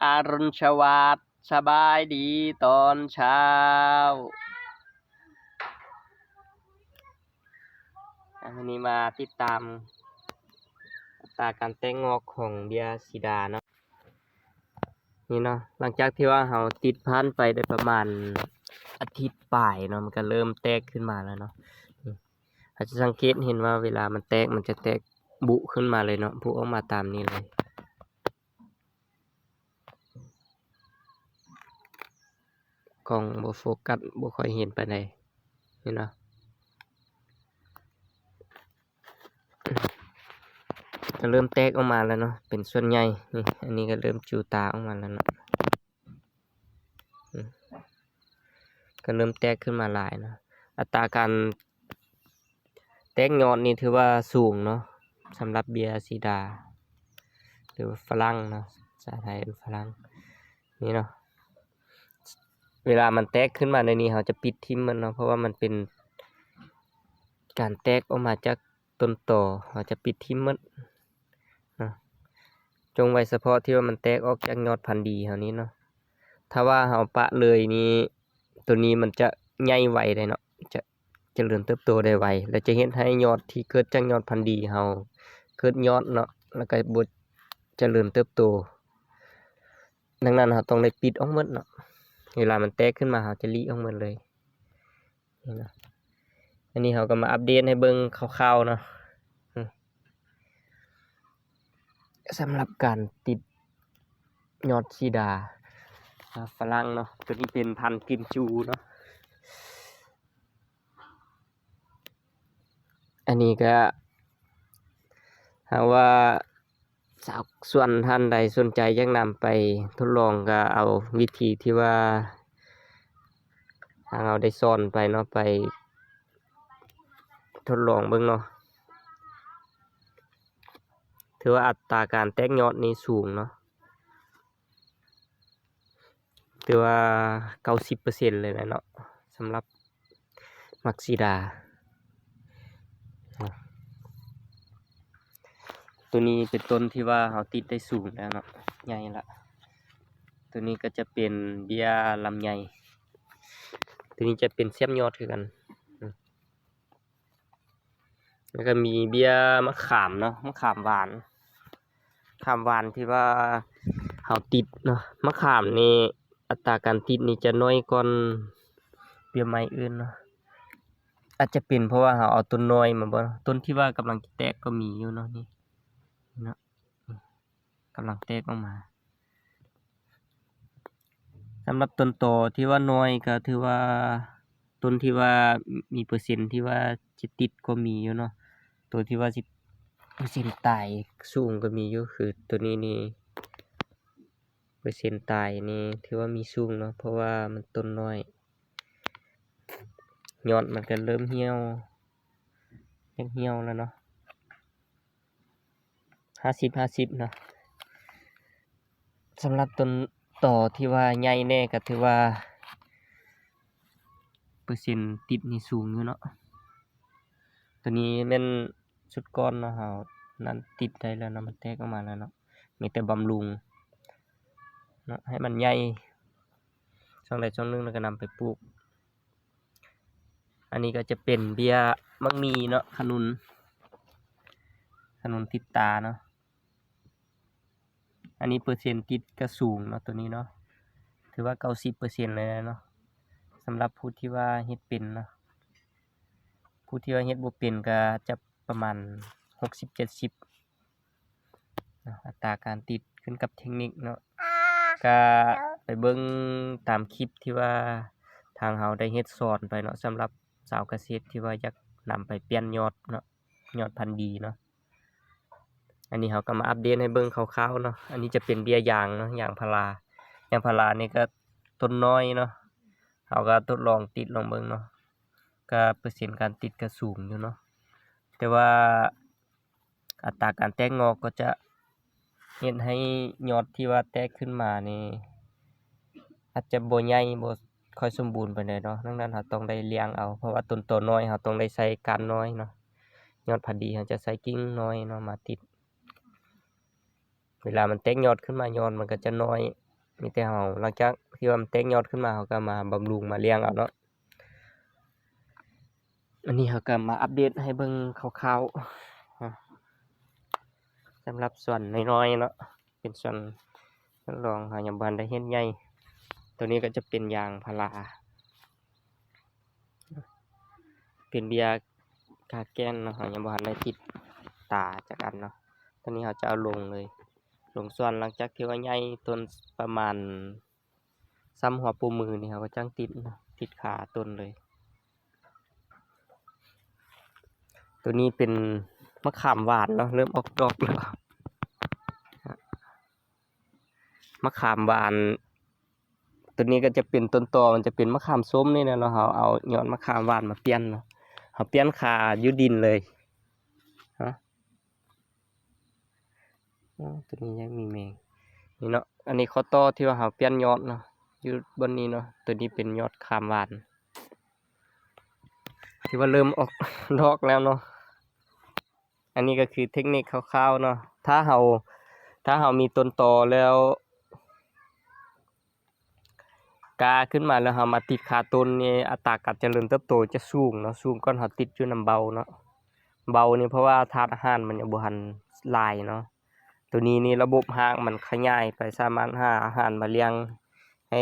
ອາລຸນສະຫວັດ, ສະບາຍດີຕອນເຊົ້າ. ອ່າ ມື້ນີ້ມາຕິດຕາມອັດຕາການແຕກງອກຂອງເບ້ຍສີດາເນາະ. ນີ້ເນາະ, ຫຼັງຈາກທີ່ວ່າເຮົາຕິດຜ່ານໄປໄດ້ປະມານອາທິດປາຍເນາະ, ມັນກໍເລີ່ມແຕກຂຶ້ນມາແລ້ວເນາະ. ນີ້ ເຮົາຈະສັງເກດເຫັນວ່າເວລາມັນແຕກ ມັນຈະແຕກບຸຂຶ້ນມາເລີຍເນາະ, ບຸອອກມາຕາມນີ້ເລີຍ. ກ້ອງບໍ່ໂຟກັດ ບໍ່ຄ່ອຍເຫັນປານໃດ ເຫັນບໍ່? ກໍເລີ່ມແຕກອອກມາແລ້ວເນາະ ເປັນສ່ວນໃຫຍ່. ນີ້ ອັນນີ້ກໍເລີ່ມຈູຕາອອກມາແລ້ວເນາະ. ອືມ ກໍເລີ່ມແຕກຂຶ້ນມາຫຼາຍເນາະ. ອັດຕາການແຕກຍອດນີ້ຖືວ່າສູງເນາະ ສຳລັບເບ້ຍສີດາ ຫຼືວ່າຝຣັ່ງເນາະ, ພາສາໄທເອີ້ນຝຣັ່ງ. ນີ້ເນາະ, ເວລາມັນແຕກຂຶ້ນມາແນວນີ້ ເຮົາຈະປິດຖິ້ມມັນເນາະ, ເພາະວ່າມັນເປັນການແຕກອອກມາຈາກ ຕົ້ນຕໍ ເຮົາຈະປິດຖິ້ມໝົດເນາະ, ຈົ່ງໄວ້ສະເພາະທີ່ວ່າມັນແຕກອອກຈາກຍອດພັນດີເຮົານີ້ເນາະ. ຖ້າວ່າເຮົາປະເລີຍນີ້ ໂຕນີ້ມັນຈະໃຫຍ່ໄວເດ້ເນາະ, ຈະ ຈະເລີນເຕີບໂຕໄດ້ໄວ ແລະ ຈະເຮັດໃຫ້ຍອດທີ່ເກີດຈາກຍອດພັນດີເຮົາເກີດຍອດເນາະ ແລ້ວກໍບໍ່ຈະເລີນເຕີບໂຕ. ດັ່ງນັ້ນ ເຮົາຕ້ອງໄດ້ປິດອອກໝົດເນາະ, ເວລາມັນແຕກຂຶ້ນມາ ເຮົາຈະຫຼີກອອກໝົດເລີຍ. ນີ້ເນາະ, ອັນນີ້ເຮົາກໍມາອັບເດດໃຫ້ເບິ່ງຄ່າວໆເນາະ. ອືມ ສຳລັບການຕິດຍອດສີດາ ອາ ຝຣັ່ງເນາະ, ໂຕນີ້ເປັນພັນກິນຈູເນາະ. ອັນນີ້ກໍຫາກວ່າຊາວສວນທ່ານໃດສົນໃຈຢາກນຳໄປທົດລອງ ກໍເອົາວິທີທີ່ວ່າທາງເຮົາໄດ້ສອນໄປເນາະ ໄປທົດລອງເບິ່ງເນາະ. ຖືວ່າອັດຕາການແຕກຍອດນີ້ສູງເນາະ. ຖືວ່າເກົ້າສິບເປີເຊັນເລີຍແຫຼະເນາະ ສຳລັບໝາກສີດາ. ໂຕນີ້ເປັນຕົ້ນທີ່ວ່າເຮົາຕິດໄດ້ສູງແລ້ວເນາະ, ໃຫຍ່ລະ. ໂຕນີ້ກໍຈະເປັນເບ້ຍລຳໄຍ, ໂຕນີ້ຈະເປັນແຊມຍອດຄືກັນ. ແລ້ວກໍມີເບ້ຍມະຂາມເນາະ, ມະຂາມຫວານ, ຂາມຫວານທີ່ວ່າເຮົາຕິດເນາະ. ມະຂາມນີ້ອັດຕາການຕິດນີ້ຈະໜ້ອຍກ່ອນເບ້ຍໄມ້ອື່ນເນາະ, ອາດຈະເປັນເພາະວ່າເຮົາເອົາຕົ້ນນ້ອຍມາບໍ່ເນາະ. ຕົ້ນທີ່ວ່າກຳລັງຈະແຕກກໍມີຢູ່ເນາະ, ນີ້ເນາະ. ກຳລັງແຕກອອກມາ. ສຳລັບຕົ້ນຕໍທີ່ວ່ານ້ອຍກໍຖືວ່າ ຕົ້ນທີ່ວ່າມີເປີເຊັນທີ່ວ່າຈະຕິດກໍມີຢູ່ເນາະ, ໂຕທີ່ວ່າຊິເປີເຊັນຕາຍສູງກໍມີຢູ່. ຄືໂຕນີ້ນີ້ ເປີເຊັນຕາຍນີ້ຖືວ່າມີສູງເນາະ ເພາະວ່າມັນຕົ້ນນ້ອຍ, ຍອດມັນກໍເລີ່ມຫ່ຽວ, ຢາກຫ່ຽວແລ້ວເນາະ. ຫ້າສິບ ຫ້າສິບເນາະ. ສຳລັບຕົ້ນຕໍທີ່ວ່າໃຫຍ່ແດ່ກໍຖືວ່າເປີເຊັນຕິດນີ້ສູງຢູ່ເນາະ. ໂຕນີ້ແມ່ນຊຸດກ່ອນເນາະ, ເຮົານັ້ນຕິດໄດ້ແລ້ວເນາະ, ມັນແຕກອອກມາແລ້ວເນາະ, ມີແຕ່ບຳລຸງເນາະ ໃຫ້ມັນໃຫຍ່ ຊ່ວງໃດຊ່ວງໜຶ່ງແລ້ວກໍນຳໄປປູກ. ອັນນີ້ກໍຈະເປັນເບ້ຍໝາກໝີ່ເນາະ, ຂະໜຸນ, ຂະໜຸນຕິດຕາເນາະ. ອັນນີ້ເປີເຊັນຕິດກໍສູງເນາະ ໂຕນີ້ເນາະ, ຖືວ່າເກົ້າສິບເປີເຊັນເລີຍເນາະ. ສຳລັບຜູ້ທີ່ວ່າເຮັດເປັນເນາະ, ຜູ້ທີ່ວ່າເຮັດບໍ່ເປັນກໍຈະປະມານຫົກສິບ ເຈັດສິບ ເນາະ, ອັດຕາການຕິດຂຶ້ນກັບເທັກນິກເນາະ. ກະໄປເບິ່ງຕາມຄລິບທີ່ວ່າທາງເຮົາໄດ້ເຮັດສອນໄປເນາະ, ສຳລັບຊາວກະເສດທີ່ວ່າຢາກນຳໄປປ່ຽນຍອດເນາະ, ຍອດພັນດີເນາະ. ອັນນີ້ເຮົາກໍມາອັບເດດໃຫ້ເບິ່ງຄ່າວໆເນາະ. ອັນນີ້ຈະເປັນເບ້ຍຢາງເນາະ, ຢາງພາລາ, ຢາງພາລານີ້ກໍຕົ້ນນ້ອຍເນາະ, ເຮົາກໍທົດລອງຕິດລອງເບິ່ງເນາະ, ກໍເປີເຊັນການຕິດກໍສູງຢູ່ເນາະ, ແຕ່ວ່າ ອັດຕາການແຕກງອກກໍຈະເຮັດໃຫ້ຍອດທີ່ວ່າແຕກຂຶ້ນມານີ້ ອາດຈະບໍ່ໃຫຍ່ ບໍ່ຄ່ອຍສົມບູນປານໃດເນາະ. ດັ່ງນັ້ນ ເຮົາຕ້ອງໄດ້ລ້ຽງເອົາ, ເພາະວ່າຕົ້ນຕໍນ້ອຍ ເຮົາຕ້ອງໄດ້ໃຊ້ກ້ານນ້ອຍເນາະ, ຍອດພັນດີ ເຮົາຈະໃຊ້ກິ່ງນ້ອຍເນາະ ມາຕິດ. ເວລາມັນແຕກຍອດຂຶ້ນມາ ຍອດມັນກໍຈະນ້ອຍ, ມີແຕ່ເຮົາ ຫຼັງຈາກທີ່ວ່າມັນແຕກຍອດຂຶ້ນມາ ເຮົາກໍມາບຳລຸງມາລ້ຽງເອົາເນາະ. ອັນນີ້ເຮົາກໍມາອັບເດດໃຫ້ເບິ່ງຄ່າວໆ ເນາະ ສຳລັບສວນນ້ອຍໆເນາະ ເປັນສວນທົດລອງ ເຮົາຍັງບໍ່ທັນໄດ້ເຮັດໃຫຍ່. ໂຕນີ້ກໍຈະເປັນຢາງພາລາ ເປັນເບ້ຍກາແກ່ນເນາະ ເຮົາຍັງບໍ່ທັນໄດ້ຕິດຕາຈັກອັນເນາະ. ຕອນນີ້ເຮົາຈະເອົາລົງເລີຍ ລົງສວນ ຫຼັງຈາກທີ່ວ່າໃຫຍ່ຕົ້ນປະມານສ່ຳຫົວໂປ້ມືນີ້ ເຮົາກໍຈັ່ງຕິດເນາະ ຕິດຄາຕົ້ນເລີຍ. ໂຕນີ້ເປັນມະຂາມຫວານເນາະ ເລີ່ມອອກດອກແລ້ວ ມະຂາມຫວານ. ໂຕນີ້ກໍຈະເປັນຕົ້ນຕໍ ມັນຈະເປັນມະຂາມສົ້ມນີ້ແຫຼະເນາະ ເຮົາເອົາຍອດມະຂາມຫວານມາປ່ຽນເນາະ ເຮົາປ່ຽນຄາຢູ່ດິນເລີຍເນາະ. ອໍ ໂຕນີ້ຍັງມີແມງ ນີ້ເນາະ ອັນນີ້ຂໍ້ຕໍ່ທີ່ວ່າເຮົາປ່ຽນຍອດເນາະ ຢູ່ບ່ອນນີ້ເນາະ. ໂຕນີ້ເປັນຍອດຂາມຫວານ ທີ່ວ່າເລີ່ມອອກດອກແລ້ວເນາະ. ອັນນີ້ກໍຄືເທັກນິກຄ່າວໆເນາະ ຖ້າເຮົາ ຖ້າເຮົາມີຕົ້ນຕໍແລ້ວ ກາຂຶ້ນມາແລ້ວເຮົາມາຕິດຄາຕົ້ນນີ້ ອັດຕາການຈະເລີນເຕີບໂຕຈະສູງເນາະ ສູງກ່ອນເຮົາຕິດຢູ່ນຳເບົາເນາະ. ເບົານີ້ເພາະວ່າທາດອາຫານມັນຍັງບໍ່ທັນຫຼາຍເນາະ ໂຕນີ້ນີ້ລະບົບຮາກມັນຂະຫຍາຍໄປ ສາມາດຫາອາຫານມາລ້ຽງໃຫ້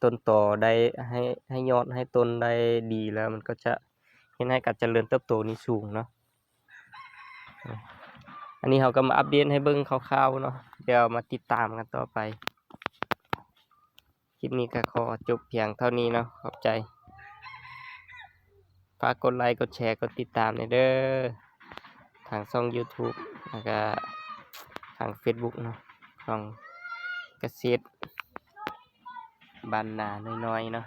ຕົ້ນຕໍໄດ້ ໃຫ້ ໃຫ້ຍອດໃຫ້ຕົ້ນໄດ້ດີ ແລ້ວມັນກໍຈະເຮັດໃຫ້ການຈະເລີນເຕີບໂຕນີ້ສູງເນາະ. ອັນນີ້ເຮົາກໍມາອັບເດດໃຫ້ເບິ່ງຄ່າວໆເນາະ ດຽວມາຕິດຕາມກັນຕໍ່ໄປ. ຄລິບນີ້ກໍຂໍຈົບພຽງເທົ່ານີ້ເນາະ ຂອບໃຈ. ຝາກກົດໄລ ກົດແຊ ກົດຕິດຕາມແດ່ເດີ ທາງຊ່ອງ YouTube ແລ້ວກໍທາງ Facebook ເນາະ ຊ່ອງກະເສດບ້ານນານ້ອຍໆເນາະ.